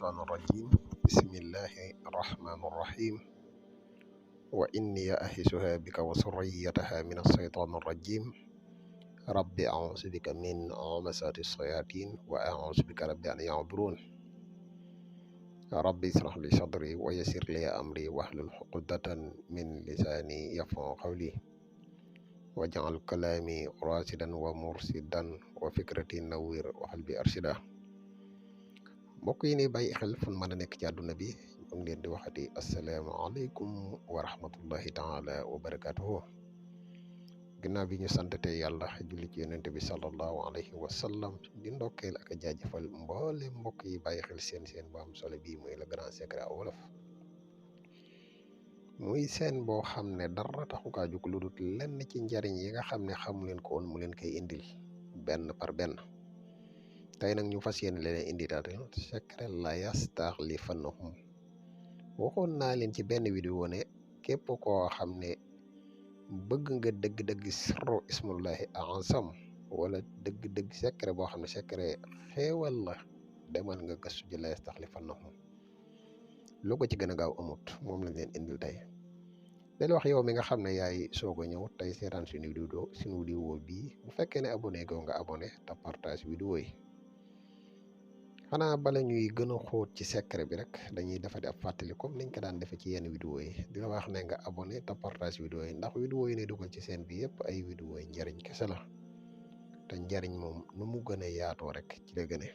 الشيطان الرجيم بسم الله الرحمن الرحيم وإني أعيذها بك وذريتها من الشيطان الرجيم رب أعوذ بك من همزات الشياطين وأعوذ بك رب أن يحضرون رب اشرح لي صدري ويسر لي أمري واحلل عقدة من لساني يفقهوا قولي واجعل كلامي راشدا ومرشدا وفكرتي نوير وقلبي أرشدا mbokk yi ni bàyyi xel fu mën a nekk ci àdduna bi ñu ngi leen di waxati asalaamaaleykum wa rahmatullahi taala wa barakatuhu ginnaaw bi ñu santate yàlla julli ci yonente bi sallallahu alayhi wa sallam di ndokkeel ak a jaajëfal mboole mbokk yi bàyyi xel seen bu am solo bii muy le grand secret wolof muy seen boo xam ne dara taxu kaa jóg lu dul lenn ci njariñ yi nga xam ne xamu leen ko woon mu leen koy indil benn par benn tey nag ñu fas yéene leen indi daal secret la yastaxlifannahum waxoon naa leen ci benn vidéo ne képp koo xam ne bëgg nga dëgg-dëgg sirru ismullahi azam wala dëgg-dëgg secret boo xam ne secret xéewal la demal nga gëstu ji la yastaxlifannahum lu ko ci gën a gaaw amut moom lañ leen indil tey del wax yow mi nga xam ne yaay soog a ñëw tey seetaan suñu vidéo bii bu fekkee ne abonné goo nga abonné te partage vidéo yi xanaa bala ñuy gën a xóot ci secret bi rek dañuy defati ab fàttali comme niñ ko daan defee ci yenn vidéo yi di la wax ne nga abonné te partage vidéo yi ndax vidéo yi ne dugal ci seen bi yëpp ay vidéo yi njariñ kese la te njariñ moom nu mu gën a yaatoo rek ci la gëne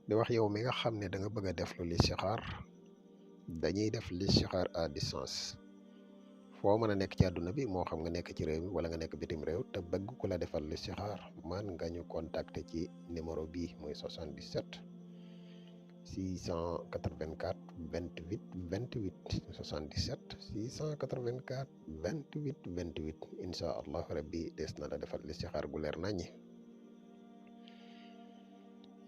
di wax yow mi nga xam ne da nga bëgg a def lu listixaar dañuy def listixaar à distance foo mën a nekk ci àdduna bi moo xam nga nekk ci réew mi wala nga nekk bitim réew te bëgg ku la defal listixaar man nga ñu contacter ci numéro bii muy 77 684 28 28 77 684 28 28 incha allah rabbi des na la defal listixaar gu leer naññi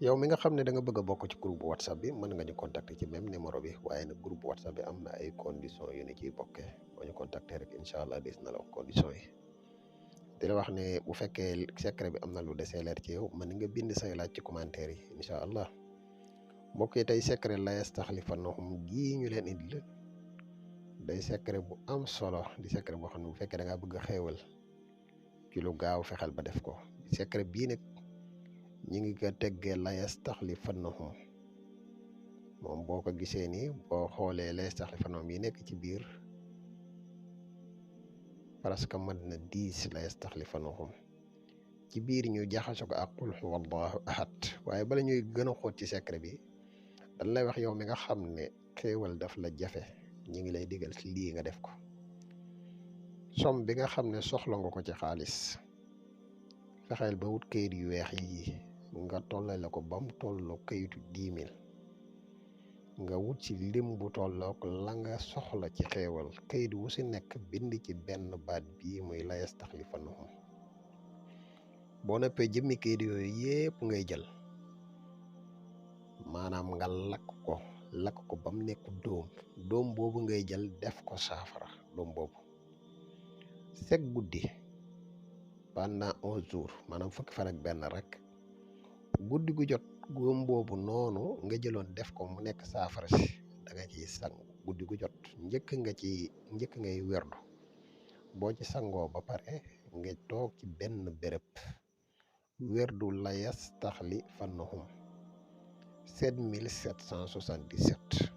yow mi nga xam ne da nga bëgg a bokk ci groupe whatsapp bi mën nga ñu contacter ci même numéro bi waaye nag groupe whatsapp bi am na ay conditions yu ne ciy bokkee boo ñu contacter rek incha allah des na la wax conditions yi di la wax ne bu fekkee secret bi am na lu desee leer ci yow mën nga bind say laaj ci commentaire yi incha allah mbokk yi tey secret la yastaxlifannahum gii ñu leen indil day secret bu am solo di secret boo xam ne bu fekkee da ngaa bëgg a xéewal ci lu gaaw fexeel ba def ko secret bii nag ñi ngi ko teggee la yastaxlifannahum moom boo ko gisee nii boo xoolee la yastaxlifannahum yi nekk ci biir parce que mën na 10 la yastaxlifannahum ci biir ñu jaxaso ko ak qul huwallahu ahad waaye bala ñuy gën a xóot ci secret bi dañ lay wax yow mi nga xam ne xéewal daf la jafe ñi ngi lay digal ci lii nga def ko som bi nga xam ne soxla nga ko ci xaalis fexeel ba wut kayit yu weex yi nga tollale ko ba mu tolloo kayitu 10 000 nga wut ci lim bu tollook la nga soxla ci xéewal kayit wu si nekk bind ci benn baat bii muy la yastaxlifannahum boo noppee jëmmi kayit yooyu yépp ngay jël maanaam nga lakk ko ba mu nekk doom boobu ngay jël def ko saafara doom boobu chaque guddi pendant 11 jours maanaam fukki fan ak benn rek guddi gu jot góom boobu noonu nga jëloon def ko mu nekk saafara si da nga ciy sang guddi gu jot njëkk ngay werdu boo ci sangoo ba pare nga toog ci benn béréb werdu la yastaxlifannahum 7777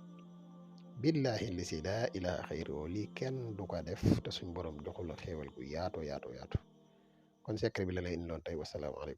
billahi li si laa ilaha xayruhu lii kenn du ko def te suñ borom joxul la xéewal gu yaatu kon secret bi la lay indiloon tey wasalaamaaleykum